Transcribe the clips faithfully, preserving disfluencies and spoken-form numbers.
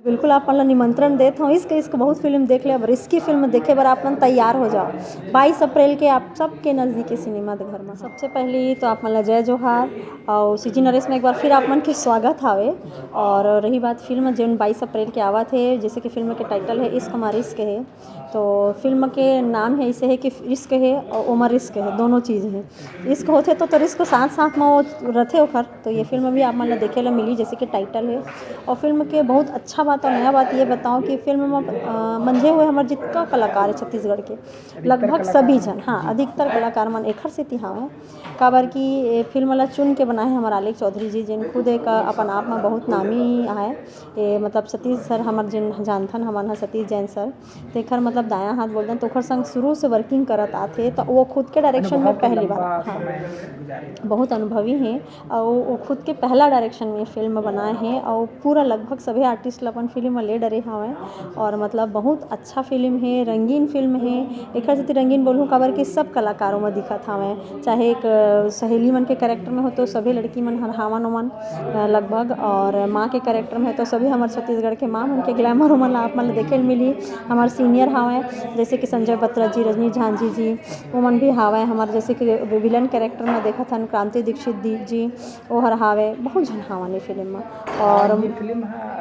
बिल्कुल, आप मन ला निमंत्रण देत हौं। इश्क इश्क बहुत फिल्म देख ले, अब रिस्की फिल्म देखे बर आप मन तैयार हो जाओ। बाईस अप्रैल के आप सबके नजदीकी सिनेमा घर में। सबसे पहली तो आप मन ला जय जोहार, और सीजी नरेश में एक बार फिर आप मन के स्वागत हावे। और रही बात फिल्म, जोन बाईस अप्रैल के आवत हे, जैसे कि फिल्म के टाइटल है इश्क मा रिस्क है, तो फिल्म के नाम है इसे है कि रिस्क है और ओमा रिस्क है, दोनों चीज़ है। इश्क होथे तो, तो रिस्क साथ साथ में वो रथे ओखर। तो ये फिल्म भी आप मन ला देखे ला मिली, जैसे कि टाइटल है। और फिल्म के बहुत अच्छा बात और नया बात ये बताओ कि फिल्म में अ, मंझे हुए हमारे जितना कलाकार है छत्तीसगढ़ के, लगभग सभी जन, हाँ, अधिकतर कलाकार मन एखर सेती हावय, काबर कि ये फिल्म ला चुन के बनाए हमारे आलेख चौधरी जी, जिन खुद एक अपन आप में बहुत नामी आए। ये मतलब सतीश सर, हमर जिन जानथन हमन ह सतीश जैन सर, तेखर मतलब दायां हाथ बोलथन, तो ओखर संग शुरू से वर्किंग करत आथे, तो वो खुद के डायरेक्शन में पहली बार, हाँ, बहुत अनुभवी हैं। और वो खुद के पहला डायरेक्शन में फिल्म बनाए हैं और पूरा लगभग सभी आर्टिस्ट ला अपन फिल्म में ले डरे हावय। और मतलब बहुत अच्छा फिल्म है, रंगीन फिल्म है। एकर सेती रंगीन बोलूँ काबर कि सब कलाकारों में दिखत हावय, चाहे एक अ, सहेली मन के कैरेक्टर में हो तो सभी लड़की मन हर हावन ओमन अ, लगभग, और माँ के कैरेक्टर में हो तो सभी हमर छत्तीसगढ़ के माँ मन के ग्लैमर ओमन ला आप मन ला देखे ल मिली। हमर सीनियर हावय जैसे कि संजय बत्रा जी, रजनी झांझी जी, ओमन भी हावय। हमर जैसे कि विलन कैरेक्टर में देखत हन क्रांति दीक्षित दी जी, ओहर हावय, बहुत झन हावन ये फिल्म में। और और ये फिल्म हा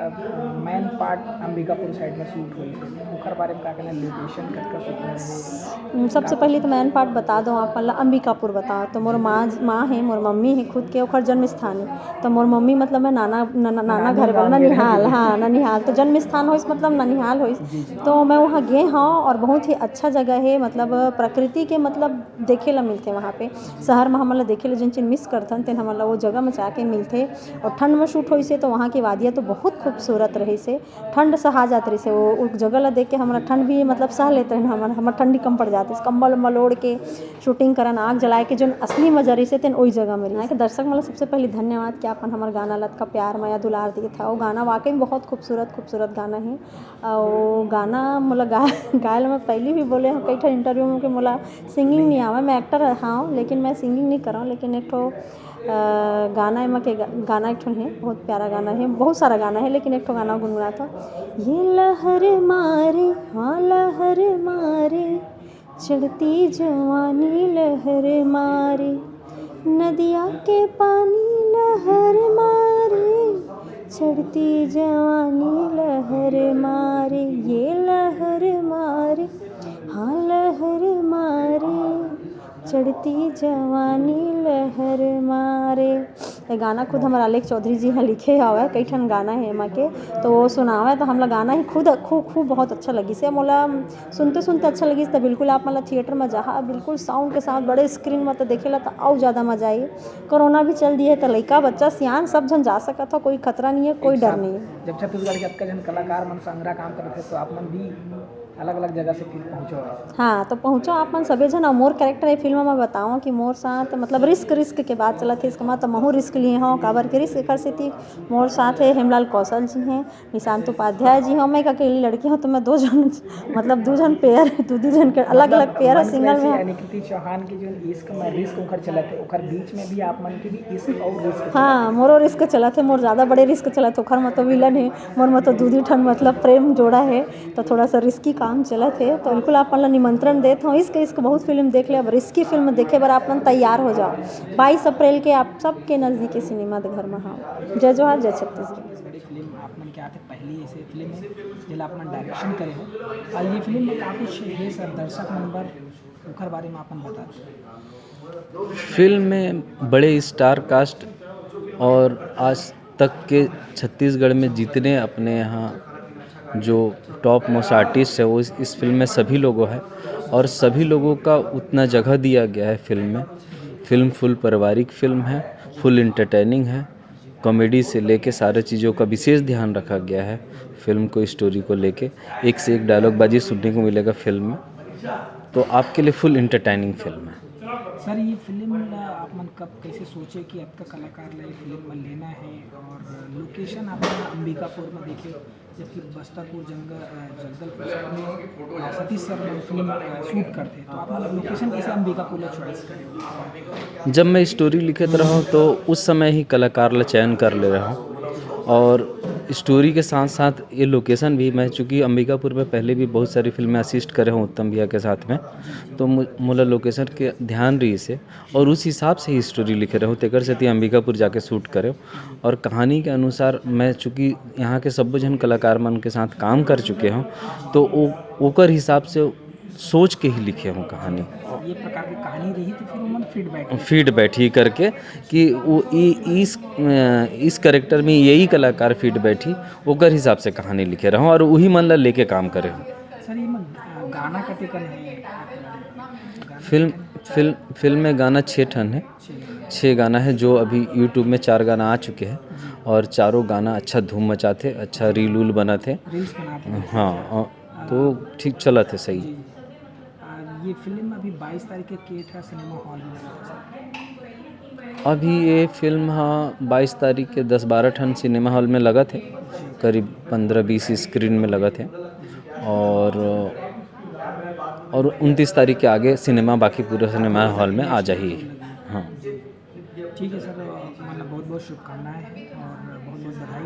मैन पार्ट अंबिकापुर साइड में शूट हुई थी, ओकर बारे में का कहना, लोकेशन कतका सुंदर है? हम्म, सबसे पहले तो मैन पार्ट बता दो आप मन ला, अंबिकापुर बताओ तो मोर माँ, माँ है, मोर मम्मी है खुद के, ओकर जन्म स्थान है। तो मोर मम्मी मतलब मैं नाना, नाना, नाना नानी घर बोल, गाँव में ननिहाल, रहती है। हाँ, ननिहाल। तो जन्म स्थान होइस मतलब ननिहाल होइस। जी, जी। तो मैं वहाँ गे हौं और बहुत ही अच्छा जगह है, मतलब प्रकृति के मतलब देखे ला मिलथे वहाँ पे। शहर में हमन ला देखे ला जेन चीज मिस करथन, तेन हमन ला वो जगह में जाके मिलथे। और ठंड में शूट होइस हे, तो वहाँ के वादियाँ तो बहुत खूबसूरत रहिस हे, ठंड सहा जात रहिस हे। वो, वो जगह ला देख के हमरा ठंड भी मतलब सह लेत रहन हमन, हमर ठंडी कम पड़ जात रहिस। कंबल उम्बल ओढ़ के शूटिंग करन, आग जलाए के जोन असली मजा रहिस हे, तेन ओई जगह में रहिस हे। दर्शक मन ला सबसे पहले धन्यवाद कि आप मन हमर गाना ला अतका प्यार, मया, दुलार देत हव। गाना वाकई में बहुत खूबसूरत, खूबसूरत गाना है। और गाना मोला गा-, गाए ला मैं पहली भी बोले हूँ कई ठन इंटरव्यू में कि मोला सिंगिंग नहीं आवे, मैं एक्टर हाँ, लेकिन मैं सिंगिंग नहीं करौं। लेकिन एक ठो, अ, गाना एमा के गा-, गाना एक ठो है, बहुत प्यारा गाना है, बहुत सारा गाना है, लेकिन एक ठो गाना गुनगुनात हौं। ये लहर मारे, हाँ लहर मारे, चढ़ती जवानी लहर मारे, नदिया के पानी लहर मारे, चढ़ती जवानी लहर मारे, ये लहर मारे, हाँ लहर मारे, चढ़ती जवानी लहर मारे। ये गाना खुद हमर आलेख चौधरी जी ह लिखे हवय, कई ठन गाना हे एमा के, तो वो सुनावय, तो हमला गाना ही खुद, खूब, खूब बहुत अच्छा लगिस हे। मोला सुनते सुनते अच्छा लगिस, तो बिल्कुल आप मन ला थिएटर में जाहा, बिल्कुल साउंड के साथ बड़े स्क्रीन में तो देखे ला तो अउ ज़्यादा मजा आई। कोरोना भी चल दिए, तो लइका, बच्चा, सियान सब झन जा सकत हो, कोई खतरा नहीं है, कोई एक डर साथ नहीं है। जब छत्तीसगढ़ के अतका झन कलाकार मन संगरा काम करत हे, तो आप मन भी अलग-अलग जगह से फिर पहुँचो। हाँ, तो पहुँचो आप मन सबे झन। अउ मोर कैरेक्टर ए फिल्म में बताओ कि मोर साथ मतलब रिस्क, रिस्क के बात चलत हे, इसके मतलब महू रिस्क लिए हौं, काबर के रिस्क एकर सेती मोर साथ हे हेमलाल कौशल जी हैं, निशांत उपाध्याय जी हैं, मैं एक अकेली लड़की हूँ, तो मैं दो जन, मतलब दो जन पेयर, दो, दो जन के अलग-अलग मतलब पेयर है, मन सिंगल कैसे में। अनिकृति चौहान के जो इश्क में रिस्क ओकर चलत हे, ओकर बीच में भी आप मन के भी इश्क और रिस्क चलत हे। हाँ, मोरो रिस्क चलत हे, मोर ज़्यादा बड़े रिस्क चलत हे, ओखर में तो विलन हे, मोर में तो दू, दू ठन मतलब प्रेम जोड़ा हे। तो थोड़ा सा रिस्की काम चलत हे, तो बिल्कुल आप मन ला निमंत्रण देत हौं। इश्क इश्क बहुत फिल्म देख ले, अब रिस्की फिल्म देखे बर आप मन तैयार हो जाओ। बाईस अप्रैल के आप सबके नजदीकी सिनेमा घर में। हाँ, जय जोहार, जय छत्तीसगढ़। बड़ी फिल्म आप मन के आथे, पहली ऐसे फिल्म है जेला आप मन डायरेक्शन करे हो, और ये फिल्म में का कुछ है सर दर्शक मन बर, ओकर बारे में आप मन बता दो। फिल्म में बड़े स्टार कास्ट और आज तक के छत्तीसगढ़ में जितने अपने यहाँ जो टॉप मोस्ट आर्टिस्ट है, वो इस, इस फिल्म में सभी लोगों है और सभी लोगों का उतना जगह दिया गया है फिल्म में। फिल्म फुल पारिवारिक फिल्म है, फुल एंटरटेनिंग है। कॉमेडी से लेके सारे चीज़ों का विशेष ध्यान रखा गया है फिल्म को, स्टोरी को लेके। एक से एक डायलॉग बाजी सुनने को मिलेगा फिल्म में, तो आपके लिए फुल एंटरटेनिंग फिल्म है। सर, ये फिल्म ला आप मन कब कैसे सोचे कि अतका कलाकार ला ये फिल्म में लेना है, और लोकेशन आप मन अंबिकापुर में देखे, जबकि बस्तापुर जंगल, अ, जगदलपुर साइड में, अ, सतीश सर मन फिल्म, अ, शूट करते, तो आप मन लोकेशन कैसे अंबिकापुर ला चॉइस करे? जब मैं स्टोरी लिखत रहूँ तो उस समय ही कलाकार ला चयन कर ले रहूँ, और स्टोरी के साथ साथ ये लोकेशन भी, मैं चूँकि अंबिकापुर में पहले भी बहुत सारी फिल्में असिस्ट करे हूँ उत्तम भैया के साथ में, तो मु-, मोला लोकेशन के ध्यान रहिस हे और उस हिसाब से ही स्टोरी लिखे रहूँ, तेकर सेती अंबिकापुर जाके शूट करे। और कहानी के अनुसार मैं चूँकि यहाँ के सब्बो झन कलाकार मन के साथ काम कर चुके हूँ, तो ओ-, ओकर हिसाब से सोच के ही लिखे हूँ कहानी। ये प्रकार की कहानी रही तो फिर ओमन फिट बैठे। फिट बैठी करके कि वो इ-, इस अ, इस कैरेक्टर में यही कलाकार फिट बैठी, ओकर हिसाब से कहानी लिखे रहूँ और वही मन ला लेके काम करे हूँ। सर, ये मन गाना कते कन है? फिल्म फिल्म फिल्म में गाना छः ठन है। छः गाना है, जो अभी यूट्यूब में चार गाना आ चुके हैं और चारों गाना अच्छा धूम मचाथे, अच्छा रील उल बनाथे। रील्स बनाते हैं। हाँ, अ, तो ठीक चलत है, सही। जी। आ, ये फिल्म अभी बाईस तारीख के केट है सिनेमा हॉल में। अभी ये फिल्म हा बाईस तारीख के दस बारह ठन सिनेमा हॉल में लगत है, करीब पंद्रह बीस स्क्रीन में लगत है और और उनतीस तारीख के आगे सिनेमा, बाकी पूरा सिनेमा हॉल में आ जाही। हाँ। ठीक है सर, मतलब बहुत बहुत शुभकामनाएं हैं और बहुत बहुत बधाई।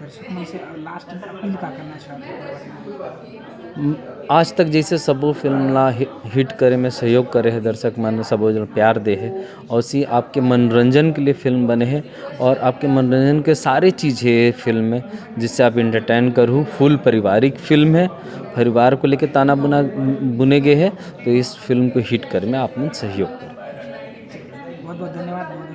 दर्शक मन से लास्ट में अपील का करना चाहते हैं? आज तक जैसे सबो फिल्म ला हि-, हिट करे में सहयोग करे है दर्शक मन, सबो जन प्यार दे है, और सी आपके मनोरंजन के लिए फिल्म बने है और आपके मनोरंजन के सारे चीज़ है फिल्म में, जिससे आप एंटरटेन करू। फुल पारिवारिक फिल्म है, परिवार को लेके ताना बुना बुने गए है, तो इस फिल्म को हिट करे में आप मन सहयोग करें। बहुत बहुत धन्यवाद।